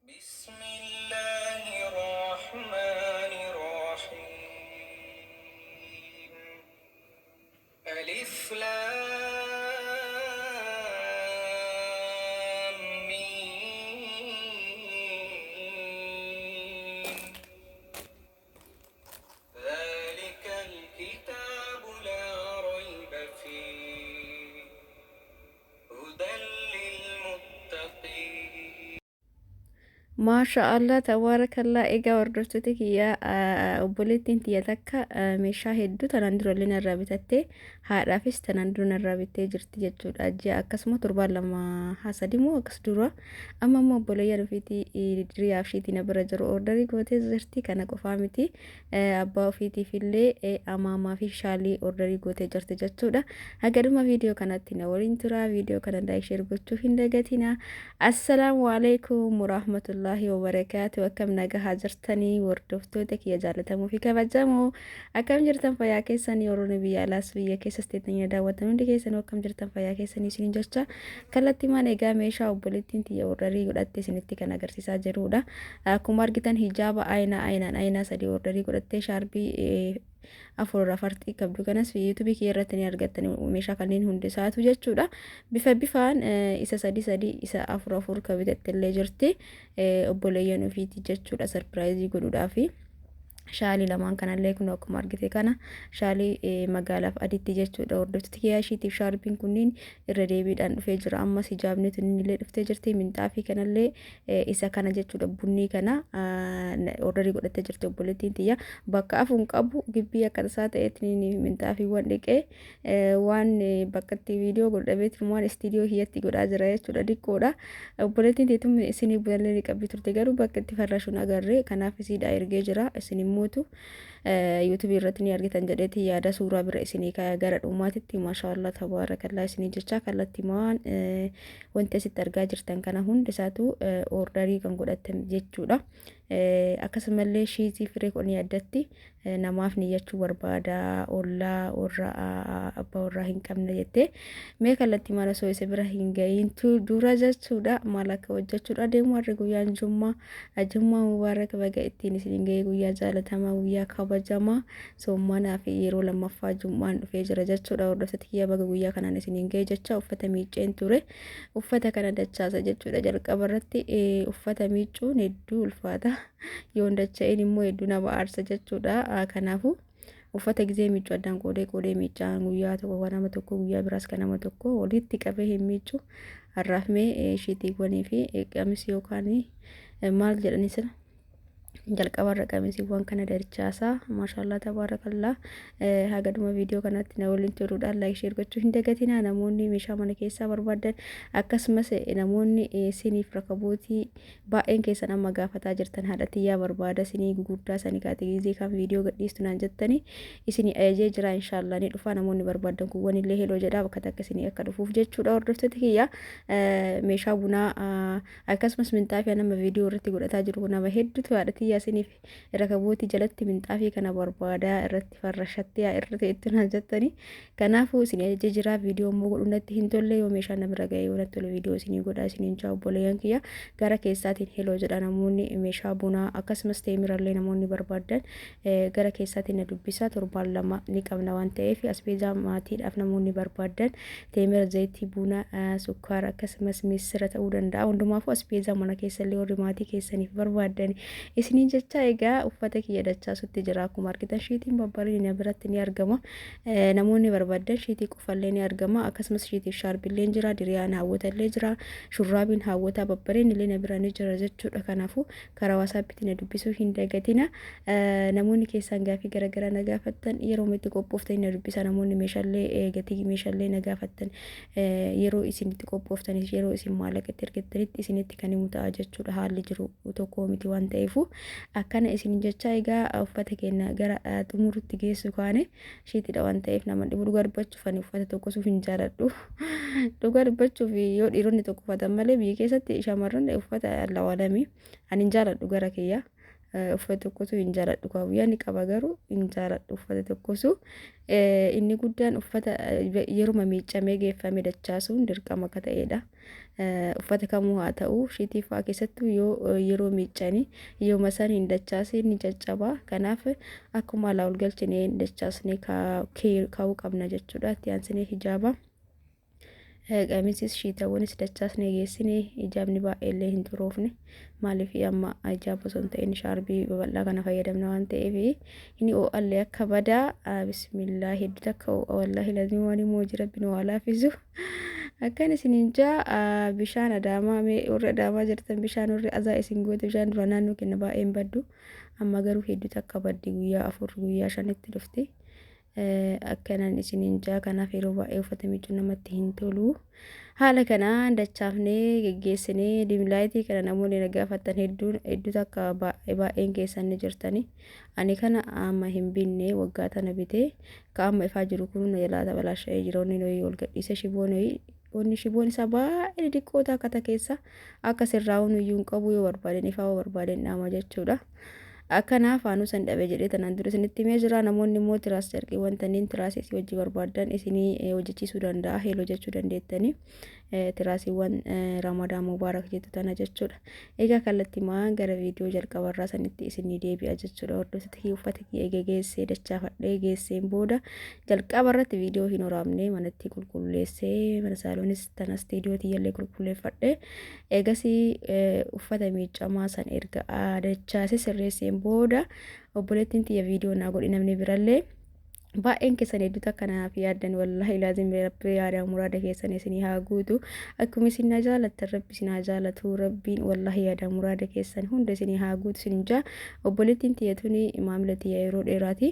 بسم الله الرحمن الرحيم. ألف لام ميم. ذلك الكتاب لا ريب فيه هدى للمتقين. Maasha Allah, tabaarakallaa. Egaa hordoftoota kiyya, obboleettiin tiyya takka meeshaa hedduu tanaan dura illee narraa bitattee, haadhaafis tanaan dura narraa bittee jirti jechuudha. Ji'a akkasuma torbaan 2 haa 3 moo akkas dura. Amma immoo obboleeyyan ofiitii diriyaaf ishiitii na bira jiru ordarii gootee jirti. Kana qofaa miti, abbaa ofiitiif illee amaamaa fi shaalii ordarii gootee jirti jechuudha. Haga dhuma viidiyoo kanatti na waliin tura. Viidiyoo kana like, share gochuu hin dagatina. Assalaamu alaikum warahmatullaahi wabarakaatu. Akkam nagahaa jirtanii, hordoftoota kiyya jaalatamuu fi kabajamoo? Akkam jirtan, fayyaa keessanii? Warroonni biyya alaas biyya keessas teettanii daawwattan hundi keessanuu akkam jirtan, fayyaa keessanii isiniin jecha. Kallattimaan egaa meeshaa obboleettiin tiyya ordarii godhatte isinitti kan agarsiisaa jirudha. Akkuma argitan hijaaba ayinaa ayinaan ayinaa 3 ordarii godhattee, shaarbii 4 irraa farxii qabdu kanas yuutuubii kiyya irratti ni argattan, meeshaa kanneen hundi isaatu jechuudha. Bifa bifaan isa 3 3, isa 4 4 ka bitatte illee jirti, obboleeyyan ofiiti jechuudha, surprise godhuudhaafi. Shaalii lamaan kanallee kun akkuma argite kana shaalii magaalaaf adiitti jechuudha. Hordoftoota kiyyaa, ishiitiif shaarbiin kunniin irra deebiidhaan dhufee jira. Ammas hijaabni tun illee dhuftee jirti. Minxaafii kanallee isa kana jechuudha. Bunnii kana ordarii godhattee jirti obboleettiin tiyya. Bakka afuun qabu gibbii akka tasaa ta'eetiin minxaafiiwwan dhiqee waan bakka itti viidiyoo godhameetiin waan istiidiyoo kiyyatti godhaa jira jechuudha, diqqoodha. Obboleettiin teetum isinii bunallee ni qabdi turte, garuu bakka itti farrashuun agarree, kanaaf isiidha ergee jira. Isin immootu yuutuubii irratti ni argitan jedheeti yaada, suuraa bira isinii kaaya gara dhumaatitti. Maashaallah, tabaarakallaa isinii jecha. Kallattimaan wanti asitti argaa jirtan kana hundi isaatu ordarii kan godhatan jechuudha. Akkasumallee shiitii firee kudhanii addatti namaaf niyyachuu barbaada, ollaa warra abbaa warraa hin qabne jettee. Mee kallattii maal osoo isa bira hin gahiintu dura jechuudha, maal akka hojjechuudha deemu. Har'i guyyaan jummaa, jummaa mubaarak, baga ittiin isin gahee, guyyaa jaalatamaa, guyyaa kabajamaa, soommanaa fi yeroo lammaffaa jummaan dhufee jira jechuudha. Hordoftoota kiyya, baga guyyaa kanaan isin gahee jecha. Uffata miicceen ture, uffata kana dachaasa jechuudha. Jalqaba irratti uffata miiccuun hedduu ulfaata, yoon dacha'in immoo hedduu nama aarsa jechuudha. Kanaafuu uffata gizee miiccu addaan qoodee qoodee miiccaa, guyyaa tokko kan nama tokko, guyyaa biraas kan nama tokko, walitti qabee hin miiccu. Har'aaf mee shiitiiwwanii fi qamisii yookaan maal jedhanii sila jalqabarra qamisiiwwan kana dachaasaa. Maashaallah, tabaarakallaa. Haga dhuma viidiyoo kanatti na waliin turuudhaan like, share gochuu hin dagatinaa. Namoonni meeshaa mana keessaa barbaadan, akkasumas namoonni siniif rakabootii baay'een keessan amma gaafataa jirtan, haadha tiyyaa barbaada sinii gugurdaa sanii kaategizii kan viidiyoo gadhiistu naan jettanii, isinii ajajee jira, inshaallah ni dhufa. Namoonni barbaadan kuuwwan illee heloo jedhaa, bakka takka isinii akka dhufuuf jechuudha. Hordoftoota kiyya, meeshaa bunaa akkasumas minxaafii nama viidiyoo irratti godhataa jiru, nama hedduutu haadha tiyyaa isiniif rakabootii jalatti minxaafii kana barbaadaa irratti farrashattee irra ta'etti naan jettanii, kanaafuu isin ajajee jira. Viidiyoo immoo godhuu natti hin tolle. Yoo meeshaan na bira ga'e, yoo natti tole, viidiyoo isinii godhaa isiniin jaa. Obboleeyyan kiyya, gara keessaatiin heloo jedha. Namoonni meeshaa bunaa akkasumas teemirallee namoonni barbaadan gara keessaatiin na dubbisa. Torbaan 2 ni qabna waan ta'eef, asbeezaa maatiidhaaf namoonni barbaadan, teemira, zayitii, buna, sukkaara akkasumas misira ta'uu danda'a, hundumaafuu asbeezaa mana keessallee warri maatii keessaniif barbaadan isiniin jecha. Egaa uffata kiyya dachaasutti jira. Akkuma argitan shiitiin babbareedina biratti ni argama. Namoonni barbaadan shiitii qofallee ni argama, akkasumas shiitiif shaarbillee jira, diriyaan hawwatallee jira, shurraabiin hawwataa babbareedni illee na bira ni jira jechuudha. Kanaafuu karaa waasaappiitti na dubbisuu hin dagatina. Namoonni keessaan gaafii garaagaraa na gaafattan, yeroo itti qophooftanii na dubbisa. Namoonni meeshaalee, gatii meeshaalee na gaafattan, yeroo isin itti qophooftaniif, yeroo isin maallaqa itti ergattanitti isinitti kan himu ta'a jechuudha. Haalli jiru tokko miti waan ta'eefu akkana isin jecha. Egaa uffata keenya gara xumurutti geessu kaane, shiitiidha waan ta'eef nama dhibu. Dhugaa dubbachuuf ani uffata tokkosuuf hin jaaladhu. Dhugaa dubbachuuf yoo dhiironni tokko uffatan malee, biyya keessatti shamarran uffata lawaalami ani hin jaaladhu gara kiyya. Uffata tokkotu hin jaaladhu, kaawuyyaa ni qaba garuu hin jaaladhu uffata tokkosu. Inni guddaan uffata yeruma miiccamee geeffame dachaasuun dirqama akka ta'edha. Uffata kamuu haa ta'u, shiitii fa'aa keessattuu yoo yeroo miiccanii yooma san hin dachaasne ni caccaba. Kanaaf akkuma alaa ol galchinee dachaasnee kaa'uu qabna jechuudha. Itti aansinee hijaaba. Qamisis shiitawwanis dachaasnee geessine, hijaabni baay'eellee hin xuroofne. Maaliif, amma hijaaba osoo hin ta'in shaarbii babal'aa kana fayyadamna waan ta'eef inni ho'allee akka badaa, bismillaa, hedduu takka ho'a, wallaahi lazim, waan immoo hojii rabbi nu haa laaffisu. Akkan isiniin jaa, bishaan Adaamaa, mee warri Adaamaa jirtan, bishaan warri azaa isin goote, bishaan dura naannoo kenna baay'een baddu, amma garuu hedduu takka baddi, guyyaa 4 guyyaa 5tti dhufti. Akkanan isiniin jaa, kanaaf yeroo baay'ee uffata miicuun namatti hin tolu. Haala kanaan dachaafnee geggeessinee, dim light kana namoonni na gaafattan hedduun hedduu takka baay'een keessan ni jirtani. Ani kana amma hin binne, waggaa tana bitee ka amma ifaa jiru kun na jalaa tabalaasha'ee jira. Inni noyii ol gadhiise, shiboo noyii, wanni shiboon isaa baay'ee xixiqqoo takka keessa akka sirraa'uun iyyuu hin qabu, yoo barbaaden ifaa, yoo barbaaden dhaama jechuudha. Akkanaaf faanuusan dhabe jedhee tanaan dura isinitti himee jira. Namoonni immoo tiraas carqii wantaniin tiraasii isii hojii barbaadan isinii hojjechiisuu danda'a, hello jechuu dandeettanii, tiraasiiwwan Ramadaan Mubaarak jettu tana jechuudha. Egaa kallattimaan gara viidiyoo jalqabarraa sanitti isinii deebi'a jechuudha. Hordoftoota kiyya, uffata kiyya eega geessee dachaafadhee geesseen booda jalqaba irratti viidiyoo hin horaamne, manatti qulqulleessee, mana saaloonis tana istiidiyoo tiyyallee qulqulleeffadhee, eegasii uffata miiccamaa san erga dachaasee sirreesseen booda obboleettiin tiyya viidiyoo naa godhi. Namni birallee baay'een keessan hedduutu akkanaaf yaaddan, wallaahi laazim, rabbi yaada muraada keessan isinii haa guutu. Akkuma isin na jaalattan rabbi isin haa jaalatu, rabbiin wallaahi yaada muraada keessan hunda isinii haa guutu isin jaa. Obboleettiin tiyya tuni maamila tiyya yeroo dheeraati.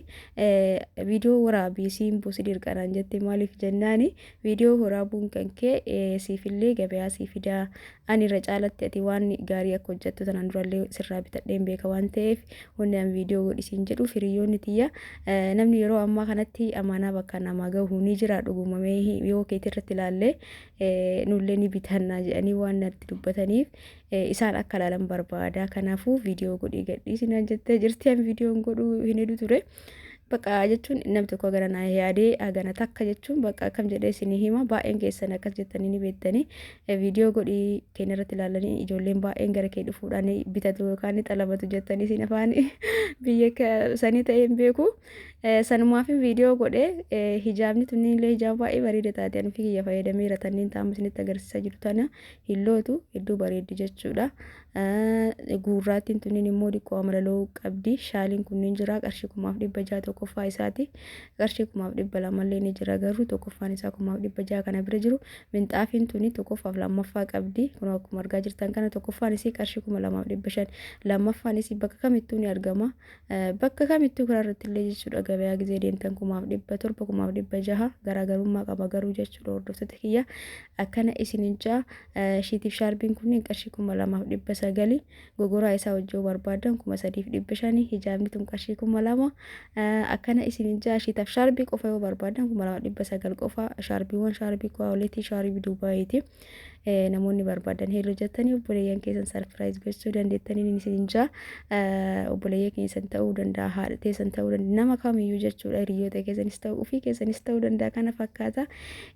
Viidiyoo waraabii siin buusi dirqanaan jette. Maaliif jennaani, viidiyoo waraabuun kan kee siifillee gabayaa sii fidaa, ani irra caalatti ati waan gaarii akka hojjettu tanaan durallee sirraa bitadheen beeka waan ta'eef, wanni an viidiyoo godhisiin jedhu, hiriyoonni tiyya namni yeroo ammaa kanatti amaanaa bakka namaa gahu ni jira dhugumamee yoo keetii irratti ilaallee nullee ni bitannaa jedhanii waan natti dubbataniif isaan akka ilaalan barbaada. Kanaafuu viidiyoo godhii gadhiisi naan jettee jirti. An viidiyoon godhuu hin hedu ture. Bakka jechuun namni tokko gara naa yaadee hagana takka jechuun bakka akkam jedhee isinii hima, baay'een keessan akkas jettanii ni beektanii, viidiyoo godhii keenya irratti ilaalanii ijoolleen baay'een gara kee dhufuudhaan bitatu yookaan ni xalabatu jettanii, isin afaan biyya sanii ta'ee hin beeku. Sanumaaf viidiyoo godhee. Hijaabni tunniin illee hijaaba baay'ee bareeda taate, ani ofii kiyya fayyadameera. Tanniin ta'an isinitti agarsiisaa jiru tana hillootu hedduu bareeddi jechuudha. Gurraattiin tunniin immoo xiqqoo amalaloo qabdi. Shaaliin kunniin jira qarshii 1600 tokkoffaa isaati. Qarshii 2200llee ni jira, garuu tokkoffaan isaa 1600 kana bira jiru. Minxaafiin tuni tokkoffaaf lammaffaa qabdi. Kun akkuma argaa jirtan kana tokkoffaan isii qarshii 2500, lammaffaan isii bakka kamittuu ni argama. Bakka kamittuu karaa irratti illee jechuudha, gabayaa gizee deemtan 1700, 1600 garaagarummaa qaba garuu jechuudha. Hordoftoota kiyya, akkana isinin jaa, shiitiif shaarbiin kunniin qarshii 2900, gogoraa isaa hojii barbaadan 3500, hijaabni tun qarshii 2000. Akkana isinin jaa, shiitaaf shaarbii qofa yoo barbaadan 2900 qofa. Shaarbiiwwan shaarbii quality shaarbii Dubaayiiti. Namoonni barbaadan hello jettanii obboleeyyan keessan surprise gochuu dandeettanii isinin jaa. Obboleeyyan keessan ta'uu danda'a, haadha teessan ta'uu danda'a, nama kamiyyuu jechuudha, hiriyoota keessanis ta'uu, ofii keessanis ta'uu danda'a, kana fakkaata.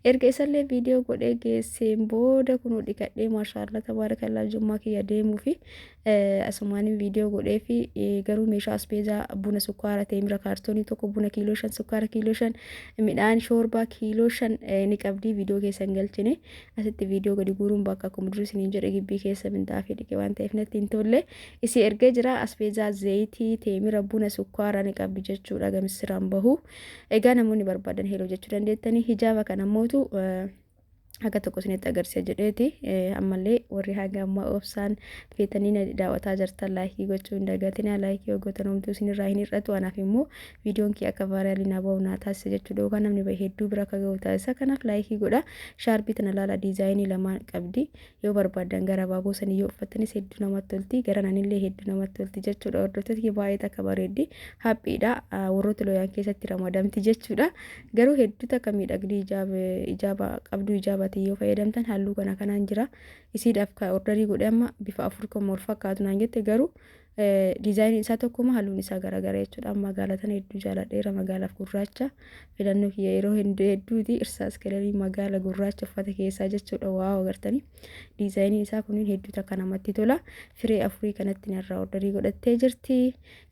Erga isallee viidiyoo godhee geesseen booda kunuu dhiqadhee, maashaallah tabaarakallaa, jummaa kiyya deemuu fi asumaaniin viidiyoo godhee fi garuu meeshaa asbeezaa, buna, sukkaara, teemira kaartoonii tokko, buna kiiloo 5, sukkaara kiiloo 5, midhaan shoorbaa kiiloo 5 ni qabdi. Viidiyoo keessan galchine asitti viidiyoo gadi guuruun bakka akkuma durii isiniin jedhe gibbii keessa minxaafii dhiqe waan ta'eef natti hin tolle. Isii ergee jira, asbeezaa, zayitii, teemira, buna, sukkaara ni qabdi jechuudha gamisiraan bahu. Egaa namoonni barbaadan hello jechuu dandeettanii. Hijaaba kana mootu haga tokko isinitti agarsiisa jedheeti. Ammallee warri haga ammaa obsaan feetanii na daawwataa jirtan like gochuu hin dagatinaa. Like yoo gootan homtuu isinirraa hin hir'atu, anaaf immoo viidiyoon kee akka viral naa bahu naa taasisa jechuudha, yookaan namni bahe hedduu bira akka gahu taasisa. Kanaaf like godha. Shaarbii tana laala, diizaayinii lamaan qabdi. Yoo barbaadan gara abaaboo sanii yoo uffattanis hedduu namatti tolti, gara nanillee hedduu namatti tolti jechuudha. Hordoftoota, baay'ee takka bareeddi, haphiidha, warroota looyaan keessatti ramadamti jechuudha. Garuu hedduu takka miidhagdi ijaaba qabdu. Ijaabati yoo fayyadamtan halluu kana kanaan jira. Isiidhaaf ka order godhe amma bifa afur kan wal fakkaatu naan jette garuu Diizaayiniin isaa tokkuma, halluun isaa garaagara jechuudha. Magaala tana hedduu jaaladheera. Magaalaaf gurraacha filannoo kiyya yeroo hedduuti. Irsaas kalarii magaala gurraacha uffata keessaa jechuudha. Wow, agartanii, diizaayiniin isaa kunniin hedduu takka namatti tola. Firee afurii kanatti narraa orderii godhattee jirti.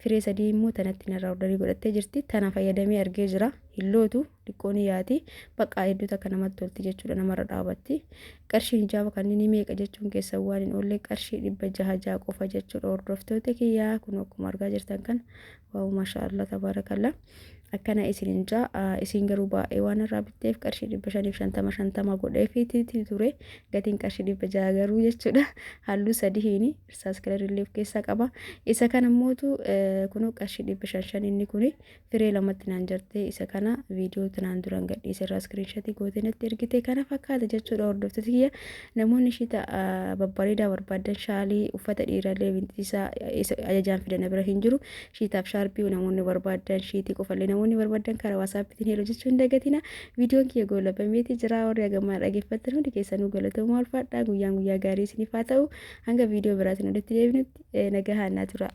Firee sadii immoo tanatti narraa orderii godhattee jirti. Tana fayyadamee argee jira. Hillootu xiqqoo ni yaati. Bakka hedduu takka namatti tolti jechuudha, namarra dhaabatti. Qarshiin hijaaba kanneen meeqa jechuun keessan waan hin oolle, qarshii 600 qofa jechuudha, hordoftoota kiyyaa. Kun akkuma argaa jirtan kan, wow, maashaallah, tabaarakallaa, akkana isin jaa. Isin garuu baay'ee waan irraa bitteef qarshii 550 50 godheefiiti ture gatiin qarshii 600 garuu jechuudha. Halluu sadiini irsaas kalarillee of keessaa qaba. Isa kana mootu kunoo qarshii 500 inni kuni firee lamatti naan jarte. Isa kana viidiyoo tanaan duraan gadhiise irraa screenshotii gootee natti ergite. Kana fakkaata jechuudha, hordoftoota kiyya. Namoonni shiita babbareedaa barbaadan, shaalii, uffata dhiirallee binxiisaa ajajaan fidana bira hin jiru. Shiitaaf shaarpii namoonni barbaadan, shiitii qofallee namoonni barbaadan, karaa WhatsAppiitiin hello jechuu hin dagatina. Viidiyoon kiyya goolabameeti jira. Warri hagamaa dhaggeeffattan hundi keessanuu galatoomaa, ulfaadhaa. Guyyaan guyyaa gaarii isiniif haa ta'u. Hanga viidiyoo biraatiin walitti deebinutti nagaa haa tura.